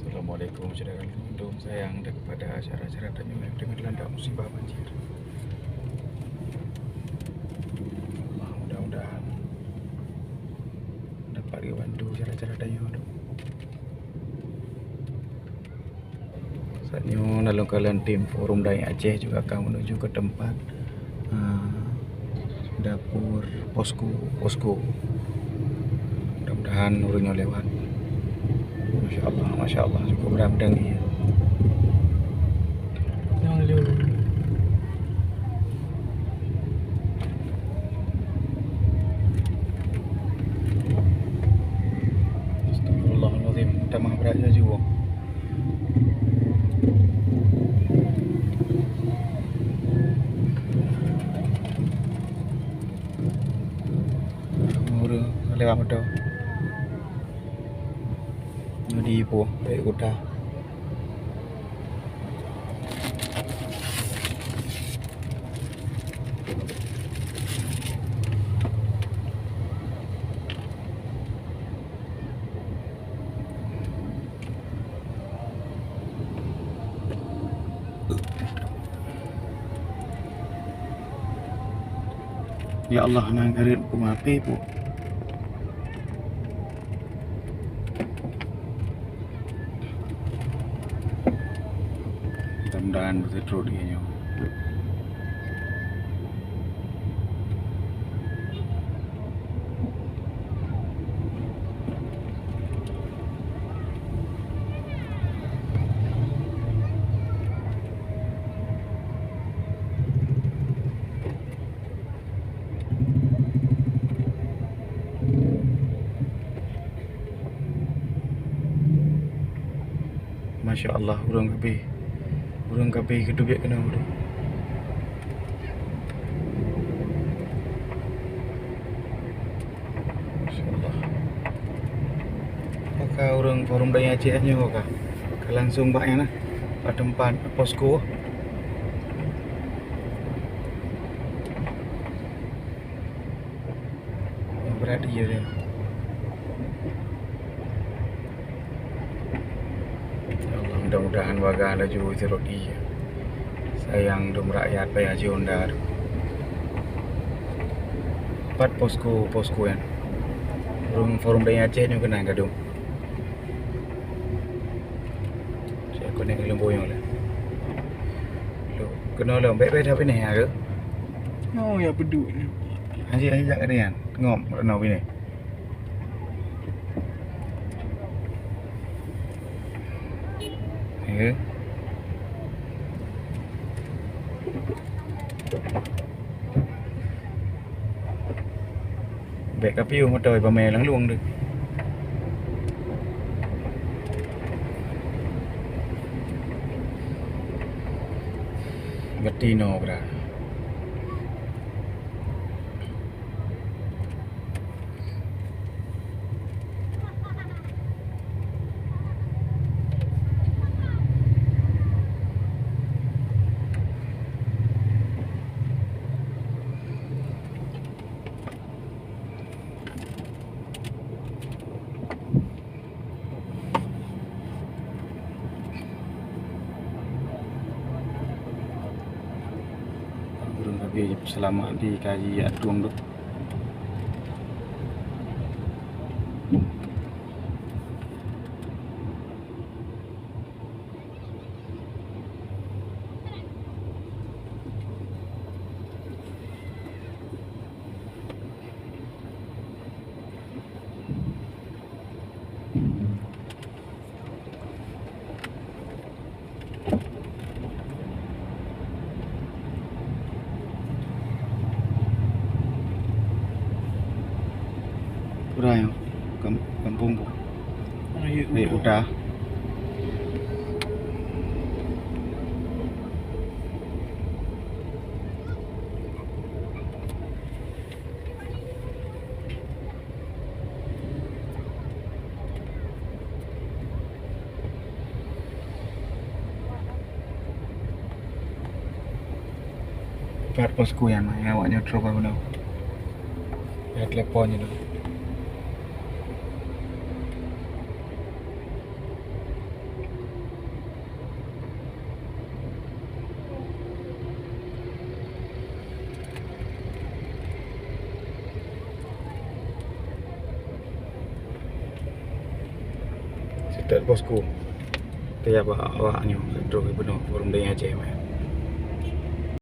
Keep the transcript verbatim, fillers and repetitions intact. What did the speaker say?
Assalamualaikum, saudara kandung sayang, daripada acara-acara tanyoe nyang teungoh dilanda musibah banjir. Mudah-mudahan dapat dibantu acara-acara tanyoe tu. Saat nyoe, na lôn kalon tim Forum Dayek Aceh juga akan menuju ke tempat, ah, dapur posko, posko. Mudah-mudahan ureueng nyoe lewat. Masya Allah, masya Allah, cukup berat meudang ié. Nyang lheueh. Astagfirullahalazim, tamah berat laju. Ureueng lewat moto. Nyoe di ipoh, dari kuta. Ya Allah, nang garet ku mape pu. Mudah-mudahan beutôi trok di nyoe. Masya Allah, ureueng kabeh. Ureueng kabeh geuteubiet keunoe ureueng. Masya Allah. Maka ureueng Forum Dayek Aceh nyoe ka, ka langsung bak nyan nah, bak teumpat posko. Berat ié dia. Ya Allah, mudah-mudahan baga laju sirot ié. Sayang dum rakyat payah ji honda tu. Pat posko, posko nyan. Forum, Forum Dayek Aceh nyoe keunan gadôh. Saya konek lôn boyong lah. Lôn keunoe lôn, bèk-bèk that binéh ya ke? Oh, ya beuduk. Hanjeuet, hanjeuet jak keunan. Ngop, keunoe binéh. Ya. Bèk ka piôh moto pamè lam lueng tu. Beutinoe bra. Ureueng ka bri seulamat di kaji atueng tu. Udah ya, kam-, kampung tu. Rayeuk Rayeuk Uta. Uta. Pat posko nyan, awak nyoe trok ka keunoe. Ya, telepon nyoe. Tet bosku. Tiap awak nyoe trok peunoh ureueng dayah Aceh meh.